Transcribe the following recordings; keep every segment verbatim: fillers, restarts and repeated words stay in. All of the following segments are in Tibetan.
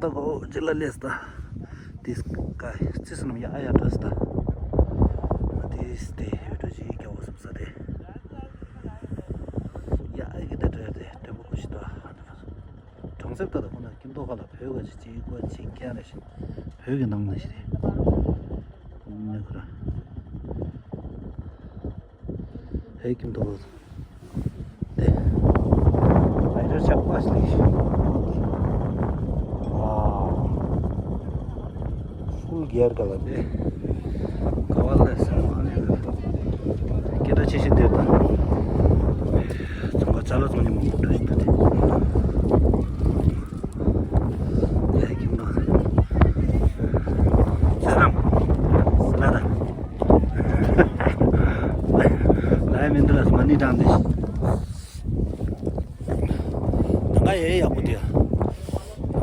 ད་གོ་ཅི་ལ་ལེས་ད། དེས་ཀ་ཙི་སི་ནམ་ཡ་ཨ་ཡ་འདྲ་ས་ད། དེས་དེ་ཡོད་འགྲོ་ཅི་རྒྱ་བོ་སུབ་ས་དེ། ཡ་ཨ་གི་ད་འདྲ་དེ་དྲན་པོ་གོ་ཤི་ད། གྲོང་གསེབ་ད་ད་ཁོ་ན་ཁྱིམ་ཐོག་ཁ་ལ་བོད་ག་ཅི་ཅི་གོ་ཅི་ཀྱང་རེ་ཤི། བོད་གི་ནང་ན་ཤི་རེ། ནི་ཁོ་ར། ཧེ་ཀིམ་དོ། དེ། ཨའི་ར་ཆག་པ་ཞིག་ལས་ཤིག་ཨ། ཤུལ་གྱེར་ག་ལ་དེ། ག་བ་ལ་སེ་མ་ནི། སྐད་གྲགས་ཆེ་ཤོས་དེ་དང་། ཚོང་པ་ཅ་ལག་ཚོང་ཉི་མང་པོ་འགྲོ་ཞིག་འདུག་དེ། ཡ་ཁྱིམ་ནང་། ཚེ་རམ། ལ་ད། ལ་ཡ་མི་འདུག་ལ་མ་ཎི་བགྲང་དེ། ནང་ང་ཡ་ཡག་པོ་དེ། ནང་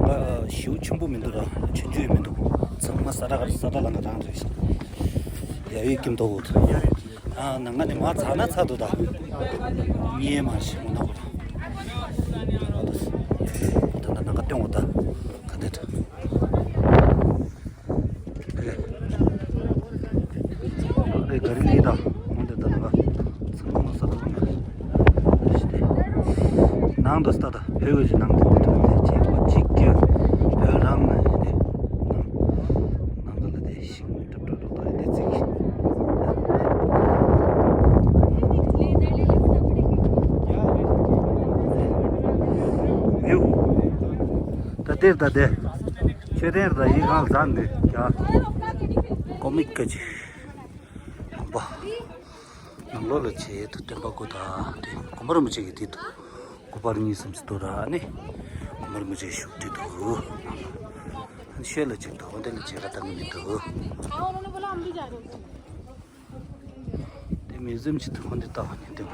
ང་ཞིའུ་ཆེན་པོ་མི་འདུག་ར་ཆུང་ཆུང་ཡོད་མི་འདུག་ཚང་མ་ས་ར་ས་ར་ལ་ང་རང་རེད། ཡ་ཡོད་ཁྱིམ་ཐོག་འུ་ཚོ། ཨ་ནང་ང་ནི་མ་ཚ་ན་ཚ་འདུག་ད། ཉེ་མ་ཞིག་མོ་ན་གོ་ད། ད་ད་ནང་ང་སྟོན་འོ་ད། ག་འདྲ་འདྲ། ཨེ་ག་རི་ནི་ད། འོན་ཏེ་ད་ནང་ང་ཚང་མ་ས་ད་ནང་ང་ཞི་དེ། ནང་དུ་ས་ད་བོད་གཞི་ནང་དུ་འདི་ད་དེ་ཅིག་པ་ཅིག་གི་བོད་རང་ན་ཞི་དེ། ནང་ནང་ད་ལ་དེ་ཤིང་མི་གྲབ་གྲབ་རོ་ད་དེ་ཚིག་ཡུ། ད་དེར་ད་དེ། ཆོས་ལྡན་ར་ཡིག་ཁང་ལ་འཛར་འདུག་ཡ། ཀོ་མིག་ག་ཅི། དགོན་པ། ནང་ལོགས་ལ་བྱེད་དུ་སྟོན་པ་སྐུ་དང་དེ་དགོན་པ་རིན་པོ་ཆེ་གི་དེ་དུ། སྐུ་པར་གཉིས་གསུམ་ཞིག་འདུག་ར་ནི། དགོན་པ་རིན་པོ་ཆེ་བཞུགས་ཁྲི་འདུག་ཤོད་ལ་ཅིག་འདུག་འདི་ལ་བྱེད་ཀ་བཏང་གི་མི་འདུག་དེ་མིའུ་ཛིམ་ཅིག་འདུག་འདི་ལྟ་བ་ཉིད་དུ།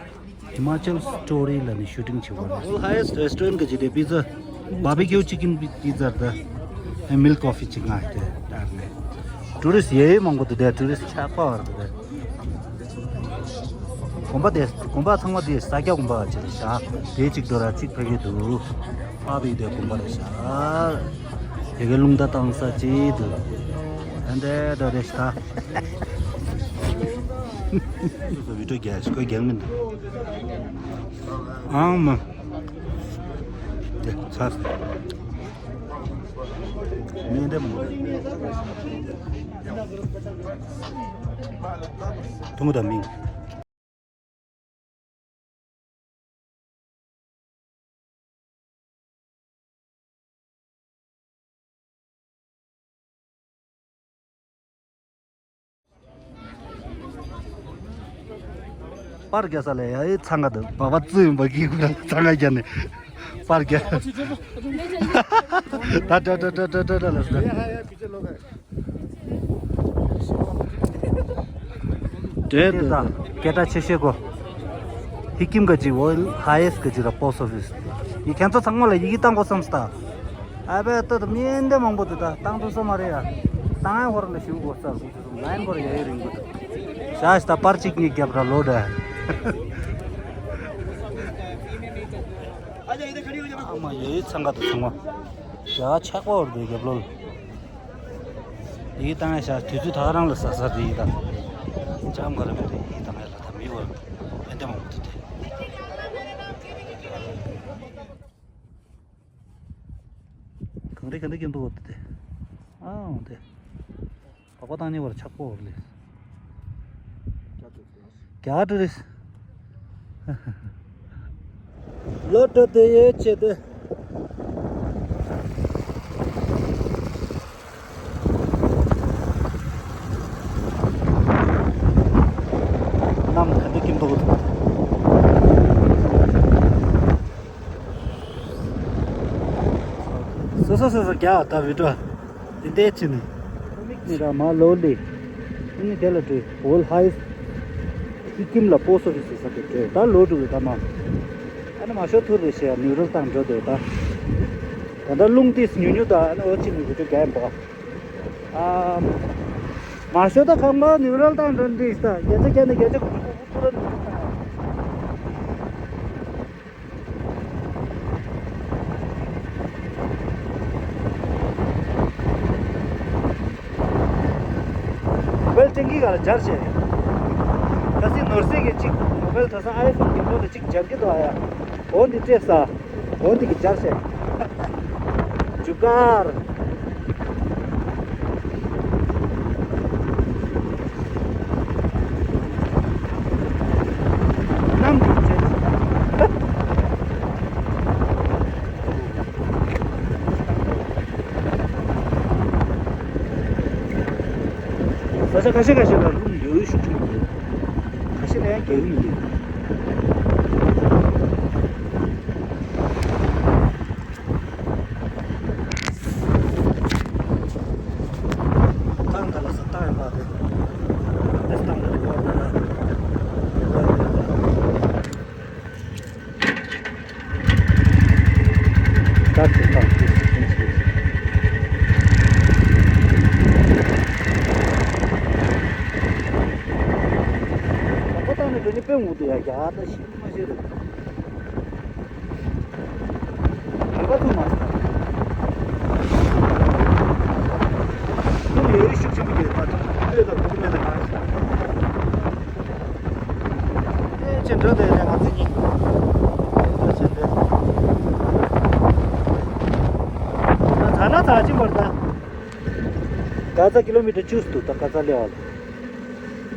Himachal Story ལ་ནི་ཤུ་ཊིང་བྱེད་པ་རེད། World highest restaurant གི་ཅི་དེ་པི་ཛ། Barbecue chicken pizza དང་། ཨེ་མིལ་ཀོ་ཕི་ཅིག་ང་དེ་ལྟར་ནས། ཊུ་རི་སི་ཡེ་མང་པོ་འདུག་དེ་ཊུ་རི་སི་ཆགས་པ་བར་འདུག་དེ། དགོན་པ་དེ་དགོན་པ་ཚང་མ་དེ་ས་སྐྱ་དགོན་པ་ཅིག་རེད་ཤག་དེ་གཅིག་འདུག་ར་གཅིག་ཕ་གི་འདུག་ཨ་བི་དེ་དགོན་པ་རེད་ཤག་དེ་གའི་རླུང་རྟ་བཏང་ས་ཅིག་འདུག་ཨ་འདྲ་འདྲ་རེད་ཤག་སོ་སོ་བི་ཌིའོ་རྒྱག་ཤི་ཁོས་རྒྱག་མི་འདུག་ཨང་མ། དེ་ཚར། མི་འདེམ། ཐུང་ངུ་དང་མིང་། པར་རྒྱག་ས་ལ་ཡ་ཨེ་འཚང་ཁ་འདུག་བ་བ་བཙུན་ཡིན་པ་གི་འཚང་ཁ་རྒྱག་ནས་པར་རྒྱག་ད་ད་ད་ལ་ས། དེ་ད་སྐད་གྲགས་ཆེ་ཤོས་གོ། ཧི་ཀིམ་ག་ཅི་ཝོལ་ཧའེ་ཡེ་སི་ག་ཅི་ར་པོ་སི་ཨོ་ཕི་སི། ཡི་ཁྱེད་ཚོ་ཚང་མ་ལ་ཡི་གེ་བཏང་དགོས་བསམ་སྟ། ཨ་བས་ཏོ་ད་མི་འདི་མང་པོ་འདུག་ད་བཏང་ཐུབ་ས་མ་རེད་ཡ། བཏང་ཡ་ཧོར་ལ་ཞུ་དགོས་ས་ལ་ལན་ཧོར་ཡ་ཡི་རིང་པོ་འདུག་ཤ་ཤ་ད་པར་གཅིག་གཉིས་རྒྱབ་ར་ལོ་ད། ཨ་མ་ཡ་ཡི་འཚང་ཁ་ད་ཚང་མ། ཡ་ཆག་པ་ཧོར་འདི་རྒྱབ་ལོ་ལ། ཡི་བཏང་ཡ་ཤ་དུས་ཚོད་ད་རང་ལ་ཟ་ཟ་རེད་ཡི་ད། ཅམ་ག་ར་མེད་རེད་ཡི་བཏང་ཡ་ལ་ད་མི་བར་མེ་འདི་མང་པོ་འདུག་དེ། གངས་རི་ག་འདི་ཀྱང་འདུག་འོ་དེ། ཨ་འོ་དེ། བག་པ་བཏང་ཉེ་བར་ཆག་པོ་འོར་ལེ། རྒྱ་ཊུ་རི་སི། ལོ་ཏོ་དེ་ཡེ་ཆེ་དེ། ནམ་ག་འདི་ཀིམ་འདུག་སོ་སོ་སོ་སོ་རྒྱ་ད་བི་ཏྲ། དེ་འདྲའི་ཕྱི་ནས། ནི་ར་མ་ལོ་ལེ། ཨ་ནི་དེ་ལ་འགྲོ། ཝོལ་ཧའེ་ཡེ་སི་ཀིམ་ལ་པོ་སི་ཨོ་ཕི་སི་ཟེར་ས་དེ་འགྲོ། ད་ལོ་དྲུག་གི་ད་མ། ཨ་ནི་མ་ཤོ་ཐུར་རེ་ཤེ་ནིའུ་རལ་བཏང་འགྲོ་དེ་ད། ད་ལྟ་རླུང་ཏིས་ཉུ་ཉུ་ད་ཨ་ནི་ཨོ་ཅི་ནི་གི་དེ་ག་ཡིན་པ། ཨ། མ་ཤོ་ད་ཁང་པ་ནིའུ་རལ་བཏང་འགྲོ་འདི་ད་རྒྱ་ཆ་རྒྱ་ནི་རྒྱ་ཆ་ཁུ་ཁུ་ཁུ་ར་འདི་ད། སྤྲིན་གྱི་ག་ལ་སྦྱར་བྱས། ཁ་སང་ནོར་སྲིད་ཀྱི་གཅིག་མོ་བེལ་ཁ་སང་ཨའི་ཕོན་གྱི་ནོར་ལ་གཅིག་སྦྱར་གྱི་འདུག་ཨ་ཡ། འོ་འདི་སྤྲད་ས། འོ་འདི་གི་སྦྱར་བྱས། ཇུ་གར། ནམ་འདི་སྤྲད། ས་ཆ་ཁ་ཤས་ཁ་ཤས་ལ་རླུང་ལེའུ་ཤུགས་ཆེན་པོ་ཡོད། ཁ་ཤས་ལ་ཡང་རྒྱག་གི་མི་འདུག་ཏང་ག་ལ་ས་ཏང་ཡོད་པ་དེ། ཏང་ག་ལ་ཡོད་པ། ཨེ་ཅེ་འགྲོ་དེ་ནས་ང་ཚོ་གཉིས། ད་ཚ་ན་ཚ་ཅི་མར་ད། ག་ཚ་ཀི་ལོ་མི་ཊར་བཅུ་འདུག་ད་ག་ཚ་ལེ་བ་ལ།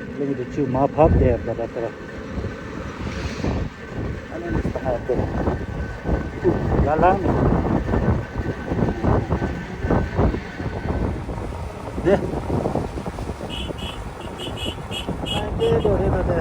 ཀི་ལོ་མི་ཊར་བཅུ་མ་ཕབ་དེ་ཡར་ད་ད་ད། ཨ་ནི་ནི་སྟ་ཧ་ཏེ། ཡ་ལང་ནི། དེ། ཨ་ཏེ་དོ་རེ་ད་དེ།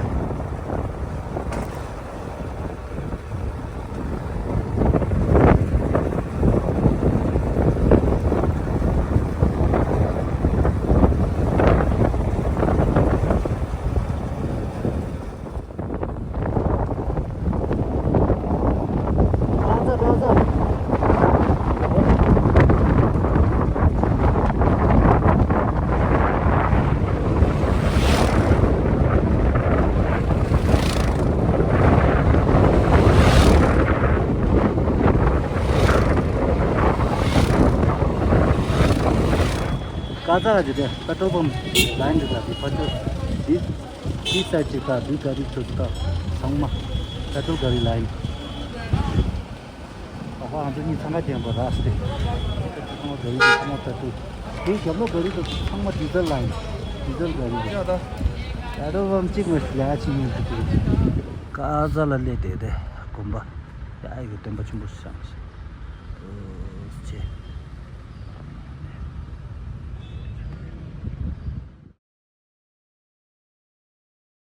ཀ་ཙ་ལ་དེ་དེ་པེ་ཊོལ་པམ་ལའིན་འདི་ལ་དེ་ཕ་ཆོས་དེ། དེའི་སའིཌ་ཅིག་དང་དེའི་ག་རི་ཚོ་ཅིག་དང་ཚང་མ་པེ་ཊོལ་ག་རི་ལའིན། ཨ་ཁོ་ང་ཚོ་གཉིས་འཚང་ཁ་རྒྱག་པ་ར་སྟེ། ཚང་མ་ག་རི་ཚོ་ཚང་མ་པེ་ཊོལ། དེའི་རྒྱབ་ལོགས་ག་རི་ཚོ་ཚང་མ་ཌི་ཟལ་ལའིན། ཌི་ཟལ་ག་རི་ཚོ། ཡ་ད། ཡ་ད་བམ་གཅིག་མ་ལ་ཡ་ཕྱིན་ཡིན་ཟེར་གྱི་རེད། ཀ་ཙ་ལ་སླེབས་དེ་དེ་དགོན་པ། ཡ་ཨེ་གི་སྟོན་པ་ཆེན་པོ་ཞིག་བཞེངས་ཤིག